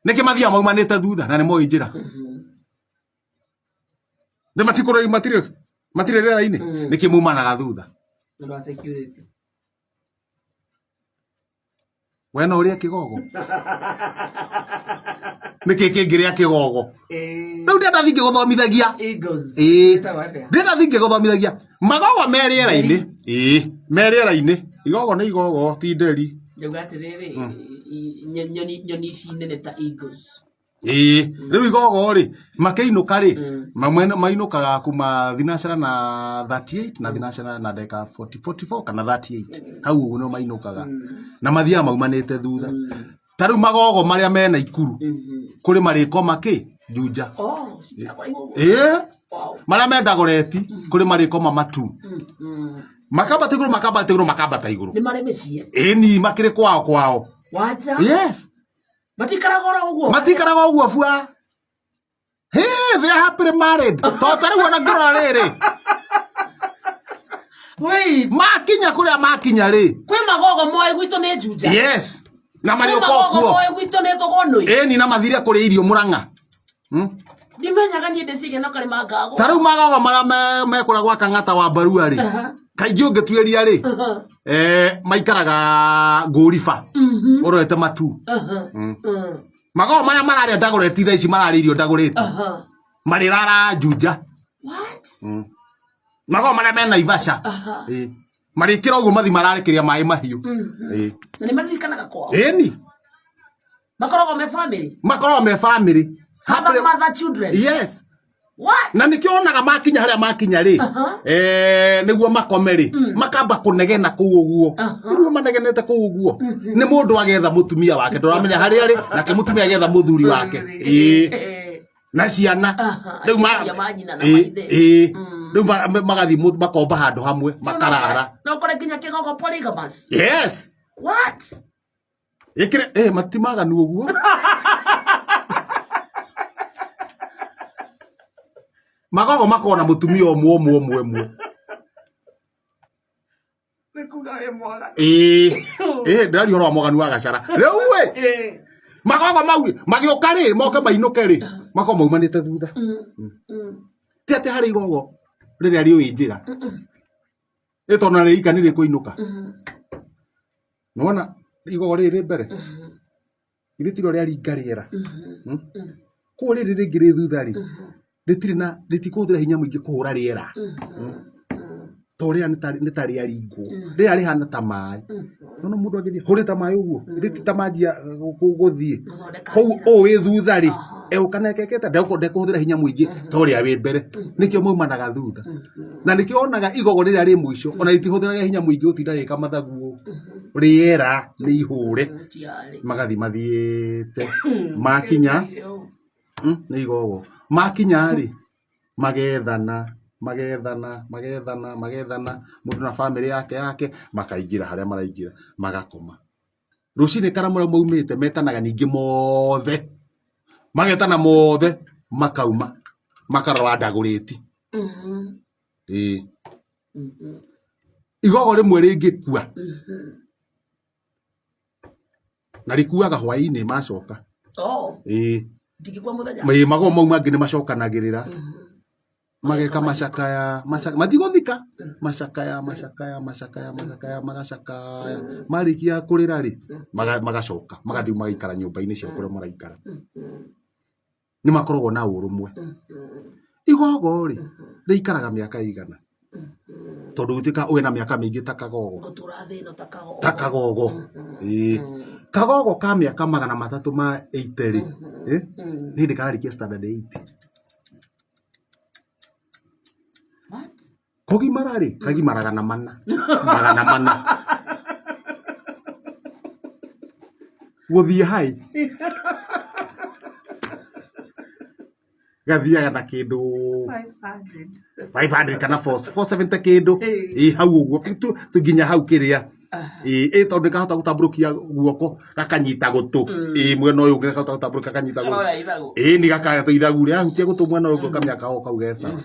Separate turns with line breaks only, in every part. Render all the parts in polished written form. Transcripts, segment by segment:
Nĩkĩ mathiaga maumanĩte thutha na nĩ moĩ njĩra? Nĩ matikũrĩ matirĩ matirĩ rĩera-inĩ. Nĩkĩ maumanaga thutha?
Nĩ ũndũ wa security.
We no ũrĩe kĩgogo? Nĩkĩ kĩngĩrĩa kĩgogo? Rĩu ndĩrenda thiĩ ngĩgũthomithagia.
Eagles.
Ĩĩ.
Ĩtagwo atĩa?
Ndĩrenda thiĩ ngĩgũthomithagia. Magogo me rĩera-inĩ. Ĩĩ, me rĩera-inĩ. Igogo nĩ igogo ti nderi.
Ndauga atĩrĩrĩ, nyoni nyoni ici nene ta eagles.
Ĩĩ, rĩu igogo rĩ, makĩinũka rĩ, mamwe mainũkaga kuma thinacara na 38 na thinacara na ndagĩka 40 44 kana 38. Hau ũguo nĩho mainũkaga. Na mathiaga maumanĩte thutha. Ta rĩu magogo marĩa me Naikuru, kũrĩ marĩkoma kĩ? Juja.
Oh, citakwa igogo.
Ĩĩ,
Wow.
marĩa me Dagoretti, kũrĩ marĩkoma Matu. Makambata igũrũ, makambata igũrũ, makambata igũrũ.
Nĩ marĩ mĩciĩ.
Ĩni, makĩrĩ kwao kwao.
Wanja.
Yes.
Matikaraga oro ũguo.
Matikaraga ũguo bua. Hey, they are happily married. To ta rĩu ona ngĩrora rĩrĩ.
Wait.
Makinya kũrĩa makinya rĩ.
Kwĩ magogo moĩ gwitũ nĩ Juja.
Yes. Na
Kwĩ
marĩũka
magogo
kuo.
moĩ gwitũ nĩ Thogonũi.
Ĩni na mathire kũrĩa irio Mũrang'a.
Ndimenyaga niĩ ndĩciria no karĩma ngago.
Ta rĩu magogo marĩa mekũrĩa gwa Kang'ata wa Mbarua rĩ. Kaingĩ ũngĩtuĩria rĩ. Maikaraga Ngũriba. Ũrorete Matu. Magogo marĩa mararĩa Ndagũreti thaa ici mararĩa irio Ndagũreti. Marĩrara Juja.
What?
Magogo marĩa me Naivasha. Ĩĩ. Marĩkĩra ũguo mathi mararĩkĩria maĩ mahiũ. Ĩĩ.
Na nĩ maririkanaga kwao.
Ĩni.
Makoragwo me family.
Makoragwo me family.
Father, mother, children.
Yes.
What?
Na nĩkĩo wonaga makinya harĩa makinya rĩ, nĩguo makome rĩ, makamba kũnegena kũu ũguo. Nĩguo manegenete kũu ũguo. Nĩ mũndũ agetha mũtumia wake, ndũramenya harĩa arĩ, nake mũtumia agetha mũthuri wake. Ĩĩ. Na ciana. Rĩu
Aciari a manyina na maithe.
Ĩĩ. Rĩu magathiĩ makomba handũ hamwe, makarara.
No ũkore nginya kĩgogo polygamous.
Yes.
What?
Ĩkĩre, matimaganu ũguo. Magogo makoragwo na mũtumia ũmwe ũmwe ũmwe ũmwe.
Nĩ kuga wĩ mwaganu.
Ĩĩ, ĩĩ, ndĩraria ũhoro wa mwaganu wa gacara. Rĩu ĩ, magogo mau rĩ, magĩũka rĩ, moke mainũke rĩ, makoragwo maumanĩte thutha. Ti atĩ harĩ igogo rĩrĩa rĩũĩ njĩra. Ĩ tondũ na rĩika nĩ rĩkũinũka. Nĩwona igogo rĩrĩ rĩ mbere? Githĩ ti rĩo rĩaringa rĩera? Koguo rĩrĩ rĩngĩ rĩ thutha rĩ, rĩtirĩ na rĩtikũhũthĩra hinya mũingĩ kũhũra rĩera. Ta ũrĩa nĩ ta rĩaringwo. Rĩera rĩhana ta maĩ. Nĩwona mũndũ agĩthiĩ hũrĩte maĩ ũguo, githĩ ti ta manjia gũthiĩ. Koguo ũyũ wĩ thutha rĩ, egũka na ekekete ndekũhũthĩra hinya mũingĩ ta ũrĩa wĩ mbere. Nĩkĩo maumanaga thutha. Na nĩkĩo wonaga igogo rĩrĩa rĩ mũico ona rĩtihũthĩraga hinya mũingĩ gũtinda rĩgĩka mathagu ũũ. Rĩera nĩ ihũre magathiĩ mathiĩte makinya nĩ igogo makinya rĩ magethana magethana magethana magethana mũndũ na bamĩrĩ yake yake makaingĩra harĩa maraingĩra magakoma. Rũcinĩ karamũra maumĩte metanaga ningĩ mothe magetana mothe makauma makarora ndagũrĩti. Ĩĩ. Igogo rĩmwe rĩngĩkua na rĩkuaga hwaĩ-inĩ macoka.
Oh.
Ĩĩ.
Ndingĩkua mũthenya.
Ĩĩ magogo mau mangĩ nĩ macokanagĩrĩra. Mageka macakaya, macakaya, matigũthika macakaya macakaya macakaya macakaya magacakaya. Marĩkia kũrĩra rĩ, magacoka magathiĩ magaikara nyũmba-inĩ cia kũrĩa maraikara. Nĩ makoragwo na ũrũmwe. Igogo rĩ, rĩikaraga mĩaka ĩigana? Tondũ gũtuĩka wĩna mĩaka mĩingĩ ta kagogo.
Gũtũra thĩ ĩno ta kagogo.
Ta kagogo. Ĩĩ. Kagogo ka mĩaka magana matatũ ma 80 rĩ, nĩ hĩndĩ kararĩkia standard 8.
What?
Kũgimara rĩ, kagimaraga na mana. Magana mana. Gũthiĩ hai. Gathiaga na kĩndũ
500.
500 kana 470 kĩndũ. Ĩ hau ũguo tu nginya hau kĩrĩa. Ĩ ĩ tondũ nĩkahota gũtambũrũkia guoko gakanyita gũtũ. Ĩ mwena ũyũ ũngĩ gakahota gũtambũrũka gakanyita gũtũ.
Karoya ithagu.
Ĩ ni gakaya ithagu rĩ ahutia gũtũ mwena ũyũ ũngĩ ũkamenya kagogo kau ge sawa.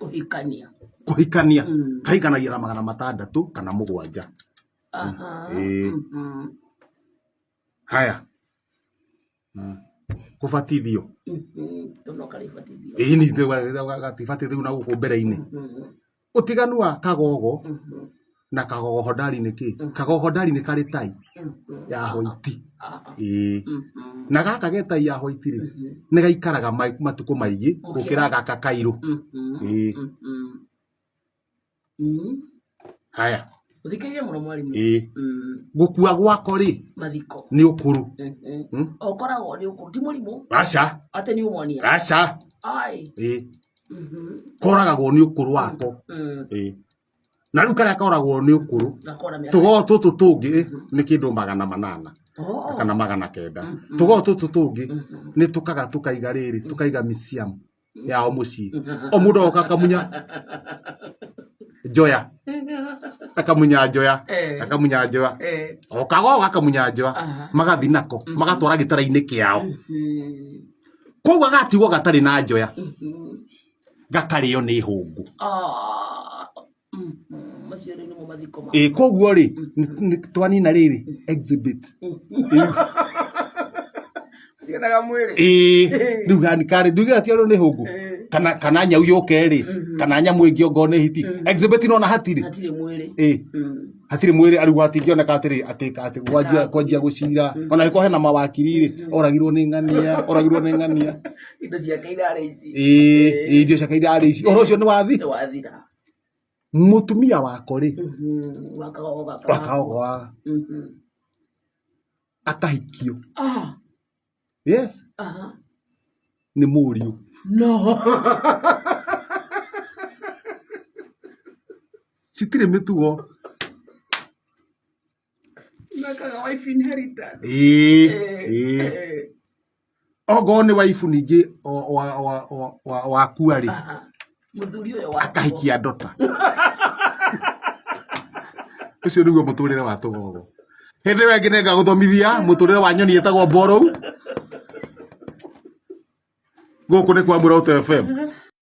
Kũhikania.
Kũhikania. Kahikanagia na magana matandatũ kana mũgwanja. Ĩ. Haya. Kũbatithio.
Tondũ no karĩbatithio.
Ĩĩ nĩ gatibatithio na gũkũ mbere-inĩ. Ũtiganu wa kagogo na kagogo hodari nĩ kĩ? Kagogo hodari nĩ karĩ tai ya hwaiti. Ĩĩ. Na gaka ge tai ya hwaiti rĩ, nĩ gaikaraga matukũ maingĩ gũkĩra gaka kairũ. Ĩĩ. Haya.
Ũthikĩrĩrie mũno mwarimũ.
Ĩĩ. Gũkua gwako rĩ,
Mathiko.
Nĩ ũkũrũ.
Ũkoragwo nĩ ũkũrũ, ti mũrimũ.
Aca.
Atĩ nĩ ũmonia.
Aca.
Ai.
Ĩĩ. Koragagwo nĩ ũkũrũ wako. Ĩĩ. Na rĩu karĩa koragwo nĩ ũkũrũ,
Gakora mĩaka.
Tũgoo tũtũ tũngĩ nĩ kĩndũ 800
Oh.
kana 900. Tũgoo tũtũ tũngĩ nĩ tũkaga tũkaiga rĩrĩ, tũkaiga museum yao mũciĩ. O mũndũ agoka akamunya njoya, akamunya njoya, akamunya njoya. O kagogo gakamunya njoya, magathi nako, magatwara gĩtara-inĩ kĩao. Koguo gatigwo gatarĩ na njoya, gakarĩo nĩ hũngũ.
Ah. Macio rĩu nĩmo mathiko ma.
Ĩĩ koguo rĩ, twanina rĩrĩ exhibit.
Ndionaga mwĩrĩ.
Ĩĩ rĩu gani karĩ nduge gatiarwo nĩ hũngũ kana nyau yũke rĩ, kana nyamũ ĩngĩ ongorwo nĩ hiti. Exhibit nona hatirĩ.
Hatirĩ mwĩrĩ.
Ĩĩ. Hatirĩ mwĩrĩ arĩu hatingĩoneka atĩrĩ atĩ atĩ kwanjia gũcira ona angĩkorwo hena mawakiri rĩ, oragirwo nĩ ng'ania, oragirwo nĩ ng'ania.
Indo ciake irarĩ ici.
Ĩĩ, ĩĩ, indo ciake irarĩ ici. Ũhoro ũcio nĩ wathi.
Nĩ wathira.
Mũtumia wako rĩ,
Wa kagogo gaka.
Wa kagogo wa akahikio.
Ah.
Yes. Nĩ mũriũ.
No.
Citirĩ mĩtugo.
Mekaga wife inheritance.
Ĩĩ, ĩĩ. Ongorwo nĩ waifu ningĩ wakua rĩ,
Mũthuri ũyũ wa
akahikia ndota. Ũcio nĩguo mũtũrĩre wa tũgogo. Hĩndĩ ĩyo ĩngĩ nĩngagũthomithia mũtũrĩre wa nyoni ĩtagwo mborou. Gũkũ nĩ kwa Mũroto FM.